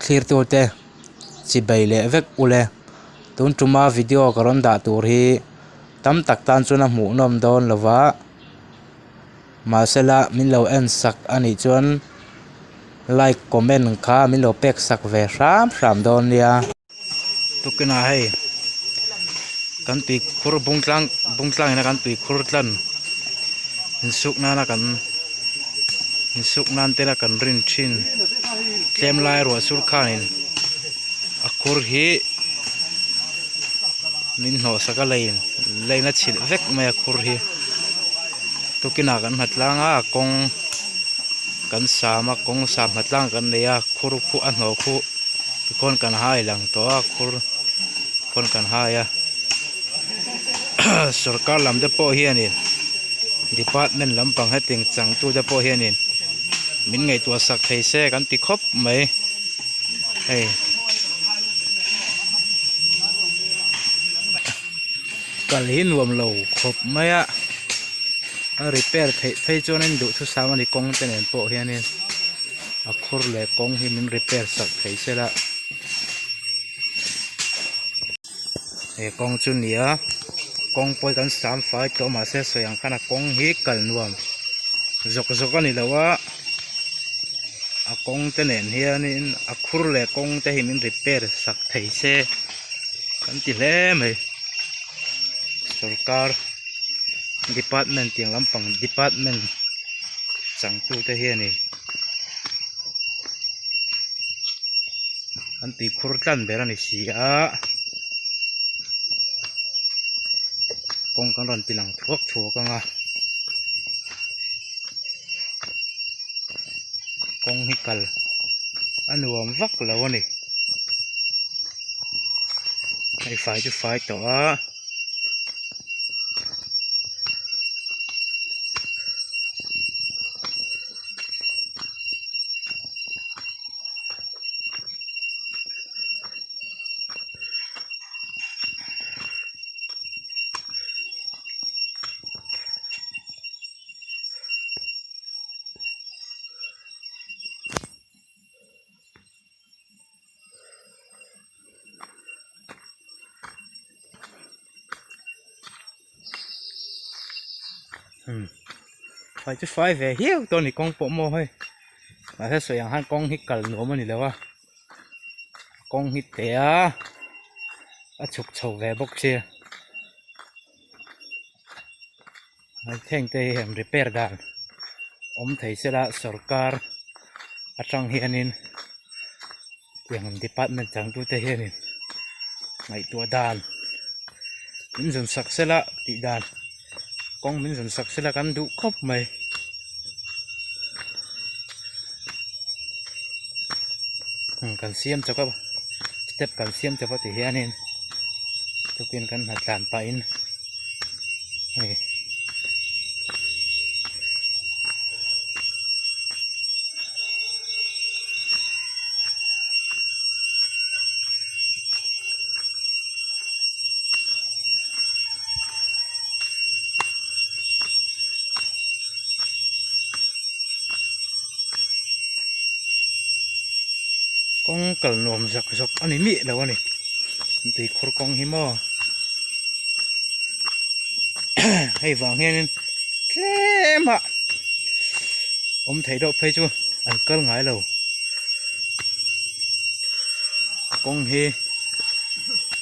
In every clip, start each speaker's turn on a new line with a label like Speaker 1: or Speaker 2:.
Speaker 1: Thlirtute chibei leh vek ule. Tun tuma video ka rawn dah tur hi tam tak tan chuan a hmuhnawm dawn lo va, mahsela min lo en sak a nih chuan like comment kha min lo pek sak ve hram hram dawn nia. Tukinah hei kan tuikhur bung tlang bung tlang ina kan tuikhur tlan insuk nana kan insuk nan tena kan rin thin tlem lai ruah sur khanin a khur hi min hnawh sak a lei leina chhilh vek mai a khur hi tukinah kan nghat tlang a a kawng kan sam a kawng sam nghat tlang kan nei a khur khu a hnawh khu. Tikhawn kan hai lang tawh a khur khawn kan hai a sorkar lam te pawh hianin department lampang hetiang changtu te pawh hianin min ngaihtuah sak thei se kan ti khawp mai hei. Kal hi nuam lo khawp mai a a repair theih phei chuanin duhthusam a ni kawng te nen pawh hianin. A khur leh kawng hi min repair sak thei sela he kawng chu ni a kawng pawh hi kan sam fai tawh mahse sawi ang khan a kawng hi kal nuam zawk zawk a ni lo a a kawng te nen hianin a khur leh kawng te hi min repair sak thei se kan ti hle mai sorkar department tiang lampang department. Changtute hianin an tuikhur tlan ber a ni si a kawng kan rawn ti lang thuak thuak ang a kawng hi kal a nuam vak lo a ni hei fai chu fai tawh a. Fai chu fai ve hiau tawh a ni kawng pawh maw hei mahse sawi ang khan kawng hi kal nuam a ni lo a kawng hi teh a a chhuk chho ve bawk sia heng te hi han repair dan awm thei sela sorkar atang hianin tiang department changtute hianin ngaihtuah dan min zawn sak sela tih dan kawng min zawn sak sela kan duh khawp mai. Kan siam chawp a step kan siam chawp a ti hianin tukin kan hna tlan pahin hei. Kawng kal nuam zawk zawk a ni miah lo a ni tuikhur kawng hi maw hei vang hianin tlem a awm thei deuh phei chu an kal ngai lo kawng hi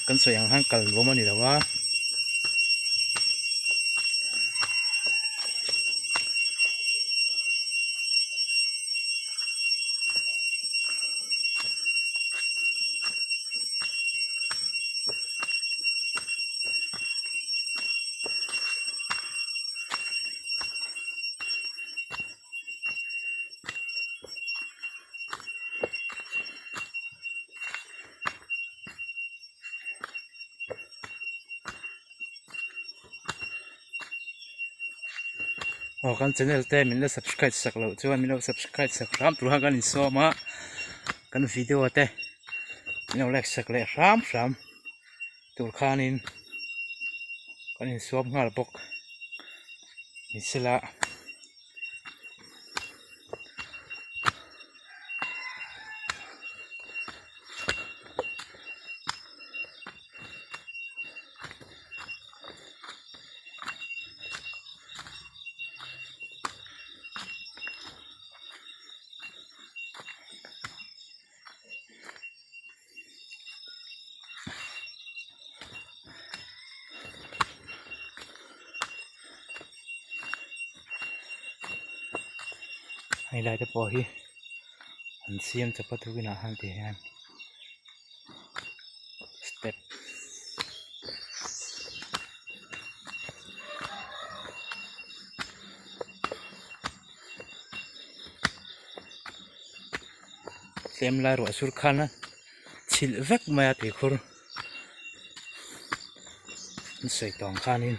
Speaker 1: kan sawi ang khan kal nuam a ni lo a. Aw kan channel te min la subscribe sak loh chuan min lo subscribe sak hram tur khan kan insawm a kan video te min lo like sak leh hram hram tur khanin kan insuam nghal bawk ni sela. Hei lai te pawh hi an siam chawp a tukin ah khan ti hian step tlem lai ruah sur khan a chhilh vek mai a tuikhur an sawi tawng khanin.